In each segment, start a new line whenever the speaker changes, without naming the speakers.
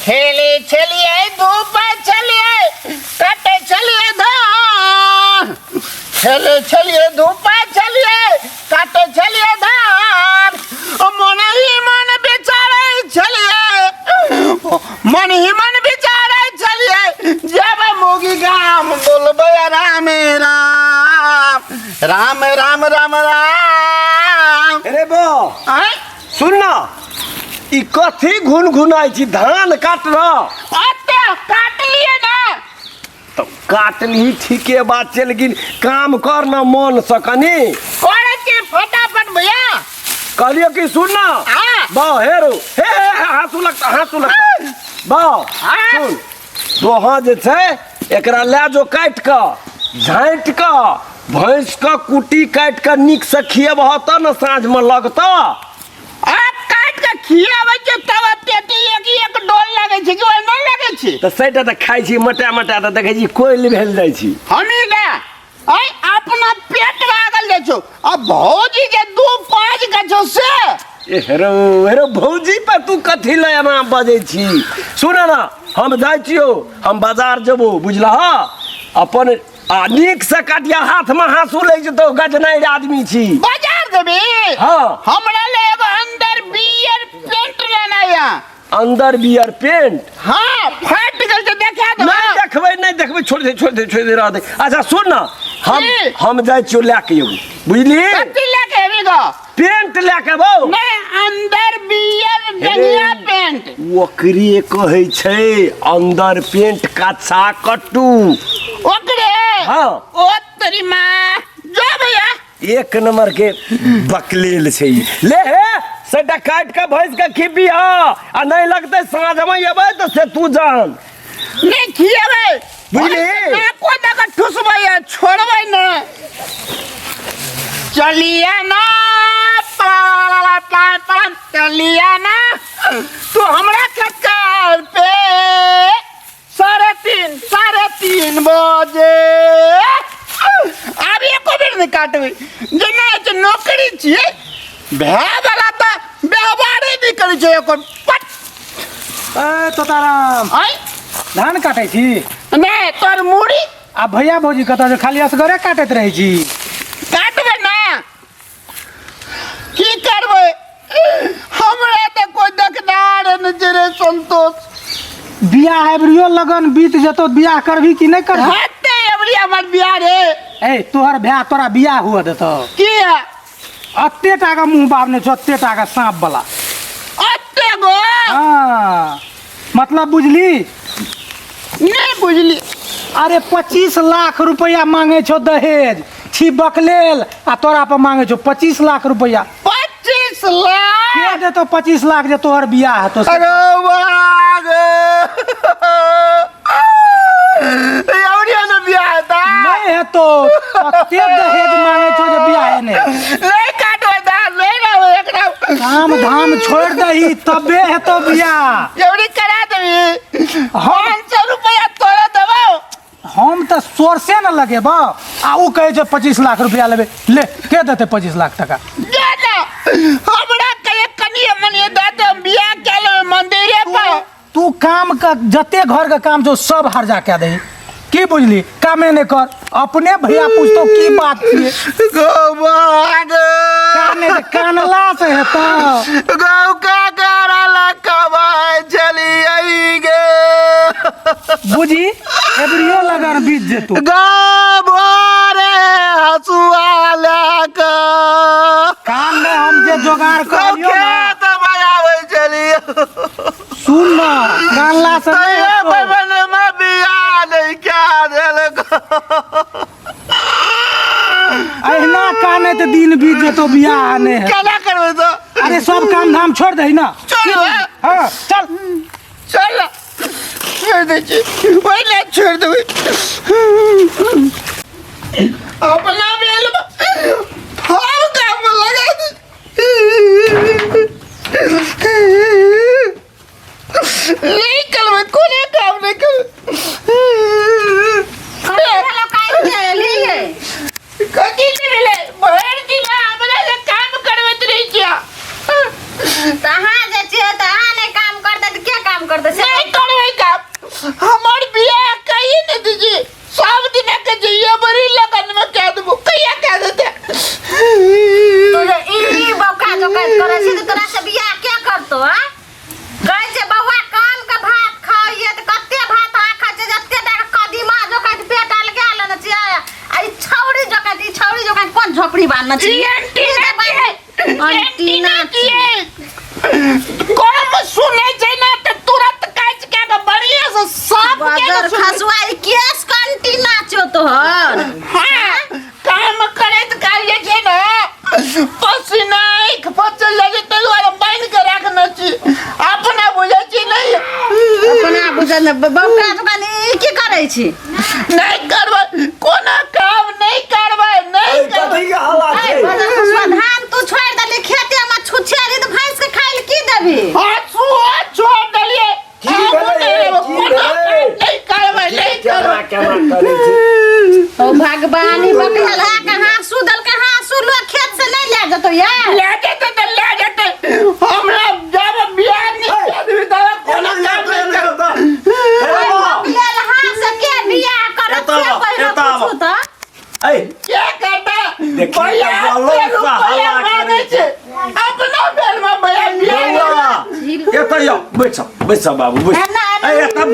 खेले छलियै धूपै छलियै कटै छलियै धान खेले छलियै धूपै छलियै कटै छलियै धान ओ मन ही मन बिचारै छलियै मन ही मन बिचारै छलियै जब मोगी गाम बोलबै राम राम राम राम राम राम।
अरे बा
आँय?
सुन ना, ई कथी घुन घुनाइ छी? धान काट रह।
अते काट लिए ना।
तो काटली ठीके बात छै, लेकिन काम कर ना मन से कनी।
करे छी फटाफट भैया।
कहलियो कि सुन ना।
हाँ।
बा हेरो हे हे हे, हाँसू लगता, हाँसू लगता बा।
हाँ।
सुन तोहाँ जे छै एकरा लए जो काटि कऽ झाँटि कऽ भैंस कऽ कुट्टी काटि कऽ नीक से खियबह तब ने साँझमे लगतऽ।
आप काट के खियाबै छै तब पेटी एक एक डोल लगै छै कि ओहिना लगै छै?
तऽ सैटा तऽ खाइ छी मोटा मोटा, तऽ देखै छी कोइल भेल जाइ छी।
हमी ने ऐ अपना पेट लागल जाइ छौ आ भौजी के 2 5 के छौ से।
ए हेरो हेरो, भौजी पर तू कथी लए एना बजै छी? सुन ना, हम जाइ छियौ, हम बाजार जेबो, बुझलह? अपन आ नीक से काटिया, हाथमे हाँसू लै जेतौ, गजनाइ आदमी छी।
बाजार जेबी?
हाँ।
हमरा ले एगो अंदर बियर पेंट लेना या।
अंदर बियर पेंट?
हाँ, फाट गेल छै, देखा दे।
नहीं देखबै, नहीं देखबै, छोड़ दे, छोड़ दे, छोड़ दे, रह दे। अच्छा सुन ना, हम
की?
हम जाइ छियौ लए के एगो, बुझली?
कथी लेके एबी गो?
पेंट लए के एबौ।
नहीं, अंदर बियर जंगिया पेंट।
ओकरे कहै छै अंदर पेंट, कच्छा कट्टू।
ओकरे?
हाँ।
ओ तेरी माँ, जो भैया।
एक नंबर के बकलेल छै ई। ले हे सेटा काटि के भैंस के खिबी हा, आ नहीं लगतै साँझमे एबै तऽ से तू जान।
नहीं खिएबै।
बुझली?
नाको दऽ के ठुसबै आ छोड़बै ने। चलिए ना पान पान, चलिए ना तू हमरा चक्कर पे। 3:30, 3:30 बजे आब एको बेर नहि काटबै। जेना जे नौकरी छियै भए वाला तऽ व्यवहारे नहि करै छै एको पट।
ए तोताराम।
आँय?
धान काटै छी?
नहि, तोर मूड़ी।
आ भैया भौजी कतऽ जे खाली असगरे काटैत रहै छी?
काटबै ने, की करबै? हमरा तऽ कोइ देखनार नहि छै रे संतोष।
बियाह एबरियो लगन बीत जेतौ, बियाह करबी कि नहि करबी?
हेतै एबरी हमर बियाह रे।
ए तोहर भाय तोरा बियाह हुअ देतौ?
किया?
अत्ते टा के मुँह बाबने छौ, अत्ते टा के साँप वाला।
अत्ते गो?
हाँ, मतलब बुझली?
नहीं बुझली।
अरे 25 लाख रुपया मांगे छौ दहेज, छी बकलेल आ तोरा पर मांगे छौ 25 लाख रुपया।
25 लाख?
के देतो 25 लाख जे तोहर बियाह हेतो?
अरे बाग एवरी ने बियाह हेता?
नहीं हेतो, कते दहेज मांगे छौ जे बियाह नहि।
नहीं काटो दाल नहीं रहो एकरा।
काम धाम छोड़ दही तबे हेतो बियाह।
एवरी करा देबी?
हम
500 रुपया तोरा देबो।
हम तऽ सोर्से न लगेब आ उ कहै छै 25 लाख रुपया लेबै, ले के देतै 25 लाख टका?
जा ना, हमरा कहे कनिए मनिए दे दे, हम बियाह कए लेबै मंदिरे पर।
तू काम के जते घर के काम छौ सब हर्जा कए दही, की बुझली? कामे नहि कर। अपने भैया पूछतो की बात छियै।
गौ भाग।
काने कानला से हेतौ।
गौ का करला कबाय चली आई गे।
बुझी एबरियो लगन बीत जेतौ।
गौ भोरे हसुआ लए कऽ
कान में हम जे जोगाड़
गौ
कहलियौ ना,
खेत बनाबै छलियै।
सुन ना, कानला से नहि
तैयो
हेतौ।
बचपनमे बियाह नहि कए देलक।
अहिना कानैत दिन बीत जेतौ, बियाह नहि हेतौ।
केना करबै तऽ?
अरे सब काम धाम छोड़ दही ना।
छोड़।
हाँ चल।
चल, छोड़ दै छी, ओहि लए छोड़ देबै। अपना बेल हम काम लगा दी। नहीं करबै, कोनो काम नहीं करबै। कथी नहि भेलै? भरि दिन हमरा से काम करबैत रहै छियै।
तऽ अहाँ जे छियै तऽ अहाँ नहि काम करतै तऽ के काम करतै से?
नहि
मारना छी।
ई एंटीना छियै।
एंटीना
छियै। कम सुनै छै ने तऽ तुरंत काटि के के बढ़िया से साफ के
बजर
के सुनै।
खसुआ ई केस कंटीना छौ तोहर।
हाँ, काम करैत काल जे छै ने पसीना आँखि पर चलि जाइ छै, ताहि दुआरे बान्हि के राखने छी। अपना बुझै छी नहि।
अपना बुझल नहि, बौका दुकान ई की करै छी?
नहि करबै, कोनो काम नहि करबै, नहि
ऐ,
करबै।
कथी के हल्ला
ऐ,
छै?
बजर खसुआ धान तू छोड़ि देली खेते मे छुछे रही तऽ भैंस के खाइ लए की देबही?
हाँ, सुहो छोड़ देलियै।
की
आबो
भेलै
नहि
हे?
लेबै,
की
कोनो
भेलै?
काम नहि करबै, नहि
केना
करबै।
केना करै छै?
ओ भगवान ई बकलेल हा के हाँसू देलकै, हाँसू लोग खेत से नहि लए जेतौ यार।
लए जेतै तऽ लए जेतै, हमरा जब बियाह नहि कऽ देबही तब कोनो काम नहि करबै।
बकलेल हा से के बियाह करत
एतऽ
से
आबऽ,
पहिने
एतऽ आबऽ।
पूछू तऽ।
ऐ,
के करता?
देखी
भैया
तऽ बलौ
एते
से
रुपैआ
हल्ला
मांगै
करै
छै। अपना बेरमे भैया बियाह
बौआ, एतऽ यौ, बैस बैस बाबू, बैस।
एना, एना।
ऐ, एतऽ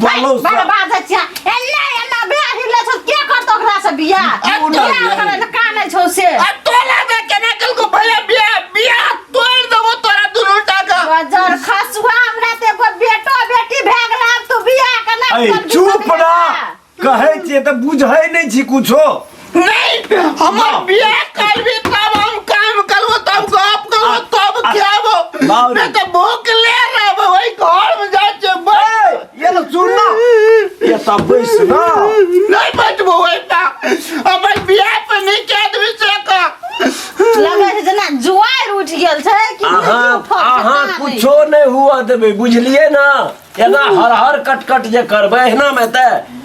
बलौ से
बड़ बाजै छियै। एना एना बियाह हिलै छौ, के करतौ ओकरा से बियाह?
क्यों
बियाह
नहि?
करै लए कानै छौ से।
आ तोरा से केना केलको भैया बियाह? बियाह तोड़ि देबो तोरा दुनू टा के।
बजर खसुआ हमरा तऽ एगो बेटो बेटी भए गेल, आब तू बियाह केना
ऐ,
करबही?
चुप ना, कहै छियै तऽ बुझै नहि छी कुछो।
नहीं, हमर बियाह करबी तब हम काम करबो, तब गप करबो, तब खाबो,
बाप रे।
नहीं तो भूख ले रहबो ओहि घर में जाइ छै बैठ।
ये तो सुन ना, ये तो बैस ना।
नहीं बैठबो ओहि पर, हमर बियाह पर नहीं कह देबी से कह।
लगै छै जेना जुआरि उठि गेल छै कि
अहाँ
उठल छै,
अहाँ
का नहि।
कुछो नहि हुआ देबै, बुझलियै ना? एना हर हर कट कट जे करबै एहना मे तऽ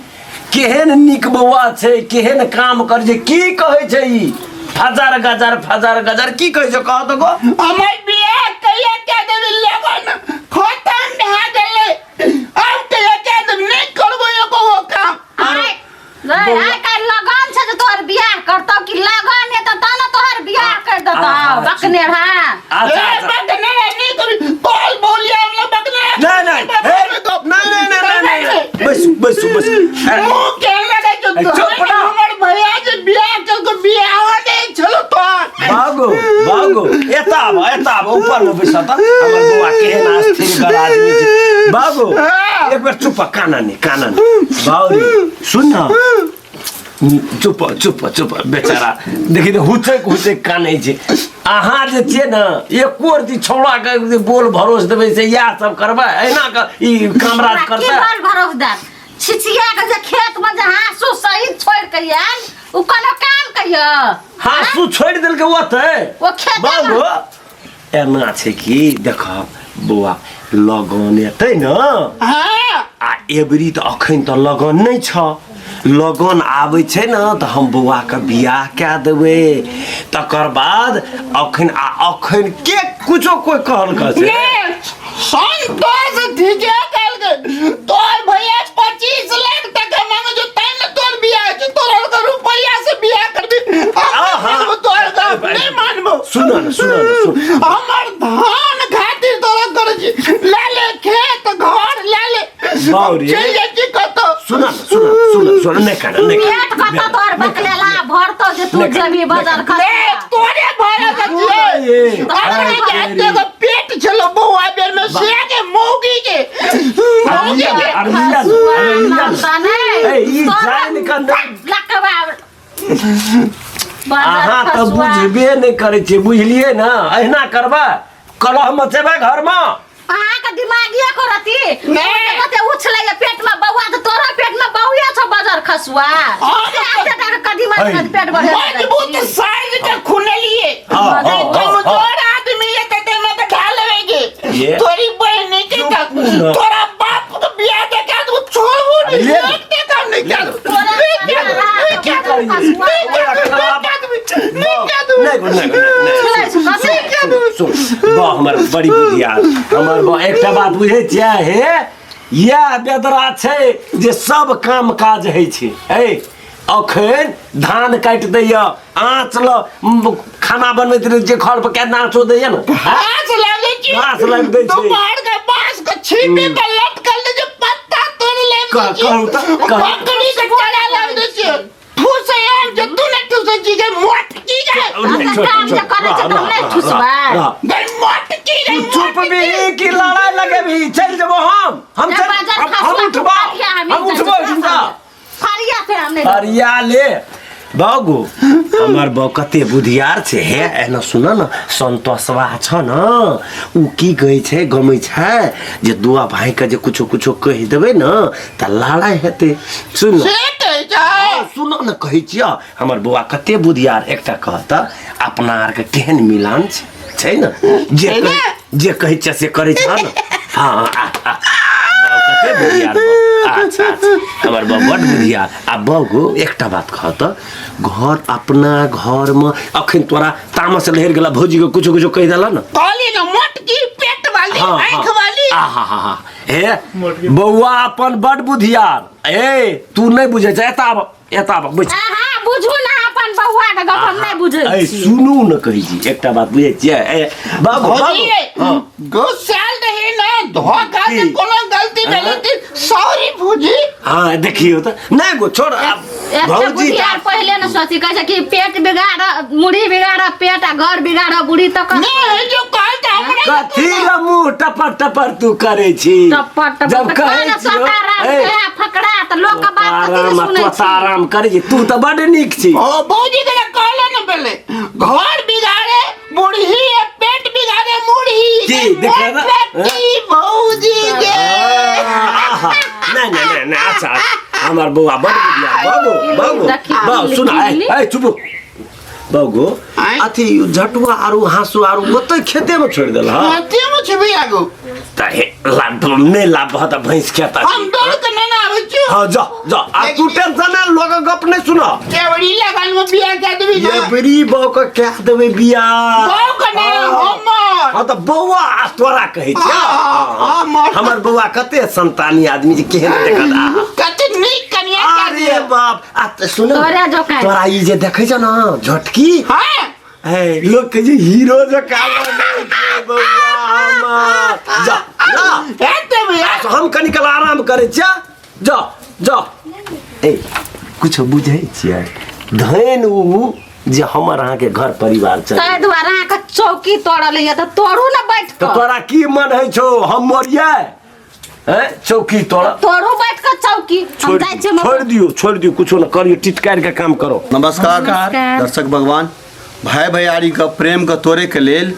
केहन नीक बौआ छै, केहन काम कर छै। की कहै छै ई फजर गजर फजर गजर की कहै छै, कह तऽ गो।
हमर बियाह कहिया कह देबी? लगन खतम भए गेलै, आब कहिया कह देबी? नहि करबो एको गो काम।
आइ नहीं, आइ काल्हि लगन छै जे तोहर बियाह करतौ कि लगन हेतौ तब ने तोहर बियाह कर देतौ।
आहा,
बकने हा।
अच्छा
ए,
अच्छा।
बकने नहीं कभी बोल बोलिए हम लोग बकने।
नहीं नहीं हे, नहीं नहीं नहीं नहीं नहीं, बैसू बैसू बैसू।
मुंह के लगे जो
ए, चुप ना।
हमर भैया जे बियाह केलको, बियाह नहीं छलो तो।
बागो बागो, एता आब, एता आब, ऊपर में बैसा त हमर बौआ केहन अस्थिर कर आदमी छै। बागो, एक बेर चुप, काना नहीं, काना नहीं। बाउरी सुन न, चुप चुप चुप। बेचारा देखी तऽ हुचक हुचक कानै छै। अहाँ जे छियै ने, एको रति छौड़ा के जे बोल भरोस देबै से इएह सब करबै, एहिना के ई कामराज
की
करतै।
बोल भरोस दे? छिछिया के जे खेत में जे हाँसू सहित छोड़ के आयल, उ कोनो काम कहियो?
हाँसू छोड़ि देलकै ओतै?
ओ खेते मे।
बाबू, एना छै कि देख बौआ, लगन एतै ने।
हाँ।
आ एबरी तऽ अखन तऽ लगन नहि छ, लगन आबै छै ने तऽ हम बौआके बियाह कए देबै तकर बाद। अखन आ अखन के कुछो कोइ कहलक से?
ने संतोष ठीके कहलकै, तोर भैया 25 लाख टका मांगे जो तैं ने तोर बियाह छै, तोर के रुपैया से बियाह करबी? हम
आहा।
मानबो तोर गप? नहीं मानबो।
सुन न, सुन न, सुन।
हमर धान खातिर तोरा करै छी, ले ले खेत घर ले ले।
बाप रे।
चलि जाइ छी कतौ।
सुन न, सुन न, सुन न, सुन न, नहि कान, नहि कान।
पेट कतौ तोहर बकलेला भरतौ जे तू
नहि कान,
जेबही बजार
ले
खसुआ?
तोरे भरे के छियै।
ये,
अपने जाते के पेट छलो बौआ बेर में से के मौगी के मौगी के।
अरे लिया न, अरे लिया न। ए, ई जानि कऽ नहि- अहाँ तऽ बुझबे नहि करै छियै, बुझलियै ने? अहिना करबै, कलह मचेबै घरमे।
अहाँके दिमाग एको रति
नहि।
कते उछलैया पेट में बौआ तऽ तोरा पेट में बौआ छौ बजर खसुआ।
हाँ।
से एते टा के कदीमा
है।
के पेट बढ़े।
मजबूत साइज के खुनलिए।
हाँ, हाँ, हाँ,
कमजोर आदमी है तो तेमे के ढाल लेबे
ये।
तोरी बहनी के
चुप
तक
ना।
तोरा बाप के बियाह देखा तो छोड़बो नहीं।
ले।
एक देखा नहीं क्या नहीं क्या नहीं क्या नहीं क्या नहीं क्या
नहि गो, नहि गो, नहि, नहि। सुन सुन बा, हमर बड़ी बुधियार हमर बा, एकटा बात बुझै छियै हे? इएह बेदरा छै जे सब काम काज होइ छै। है अखन धान काटि दैया, आँच ल खाना बनबैत रहै जे घर पर केना आँचो दैया ने।
घास लागे छी।
घास लागि दै छै।
दोपहर के बांस के छीपी पर लटकल दै छै, पत्ता तोड़ ले।
कहू तऽ, कहू।
बकरी के चरा लाग दै छै। ठूसे आब जे तू नहि ठूसे छी के मोट की गए।
के
छोड़,
काम जे
छोड़,
करै छै
रह,
तऽ हम
रह,
नहि
रह,
ठुसबै
रह।
गई मोटकी रे
तू चुप भी कि लड़ाई लगेबी चल जेबो हम हम
जे
चल
बाजार
हम
खसुआ
हम
तू
उठबो
फरिया हमी
हम उठबो झुमका
फरिया से हम नहि
फरिया ले बाबू हमर बौ कते बुधियार छै हे एना सुन न संतोषवा छ न उ की कहै छै गमै छै जे दुआ भाई के जे कुछो कुछो कहि देबै न तऽ लड़ाई हेतै सुन
से कहै छै
सुन न कहै छियह हमर बौआ कते बुधियार एकटा कहत अपना आरके केहन मिलान छै छै ने जे
छै ने?
जे कहै छियै से करै छ ने हँ आ, आ, बौ कते बुधियार बौ। अच्छा अच्छा हमर बौ बड बुधियार आ बौ गो एकटा बात कह तऽ घर अपना घरमे अखन तोरा तामस लहरि गेला भौजीके कुछो कुछो कहि देला ने
कहली ना मोटकी पेट वाली आँख वाली
आ हा हा हा हे बौआ अपन बड बुधियार ए तू नहि बुझै छै एतऽ आब एतऽ आब बैठ
अहाँ बुझू ना अपन बौआ के गप हम नहि बुझै
ए
छी
सुनू न कहै छी एकटा बात बुझै छियै ए बाबू बाबू
भौजी
हँ।
गुस्साल रही ना धोखा से
की?
कोनो गलती भेलै तऽ सॉरी भौजी
हँ देखियौ तऽ नहि गो छोड़ आब
एकटा
भौजी
बुधियार पहिले ने सोची कहै छै कि पेट बिगाड़ मुढ़ी बिगाड़ पेट आ घर बिगाड़ बुढ़ी तऽ कह
नहि जो कहल तऽ हमरा
कथी ला मुंह टपर टपर तू करै छी
टप्पर टप्पर
जब
तऽ
कहै
कहै
छियौ,
सताराम
ए,
कहे फकरा तऽ लोक के बात कथी
आराम
ले
आ
सुनै छी
तोताराम करै छी तू तऽ बड नीक छी
ओ भौजी के कहले न भेलै घर बिगाड़े बुढ़ी आ पेट बिगाड़े मुढ़ी
की, देखा ना?
की भौजी के
आहा नहीं नहीं नहीं नहीं अच्छा अच्छा। हमर बौआ बड बुधियार बाबू बाबू
देखी,
बाबू सुन
किल्ली।
ए चुप बाबू
आँय?
अथी झटुआ आरू हाँसु आरू ओतै खेते में छोड़ देल हँ
खेते में छबी आगू
त हे लाभ नहीं लाभ त भैंस खेता
हम दौड़ के नहीं आबै छियो
हाँ जा जा आ तू टेंशन ना लोग गप नहीं सुना
केवड़ी लगन में बिया के देबी
ये बड़ी बौ के कह देबै बिया
बौ के नहीं हमर
हाँ त बौआ आ तोरा कहै छियै
हाँ, हाँ, हमर।
हमर बौआ कते संतानी आदमी जे केहन देखत आहा
कते नीक कनिया के
अरे
दियो
बाप आ त सुन
तोरे जोका।
तोरा ई जे देखै छ न झटकी
हां
है लोग कहै छै हीरो जकाँ लगै छै बौआ हमर जा ना
एते भैया
आ, हम कनि काल आराम करै छियै जा जा ए कुछो बुझै छियै धन उ जे हमर अहाँके घर परिवार चलै
ताहि दुआरे अहाँके चौकी तोड़ल यऽ तऽ तोड़ू ने बैठ
तऽ
कऽ
तोरा की मन होइ छौ हम मरियै हैं चौकी तोड़ा
तोड़ू बैठ कऽ चौकी हम
छोड़
जाइ छियै हम
छोड़ दियो छोड़ दियो कुछो न करियो टिटकार के काम करो
नमस्कार
नमस्कार।
दर्शक भगवान भाई भैयारी के प्रेम के तोड़े के लेल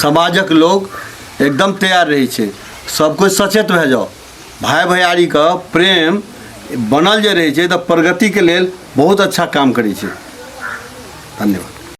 समाजक लोग एकदम तैयार रहै छै सब कोइ सचेत भए जाओ भाई भैयारी के प्रेम बनल जे रहै छै तऽ प्रगति के लेल बहुत अच्छा काम करै छै धन्यवाद।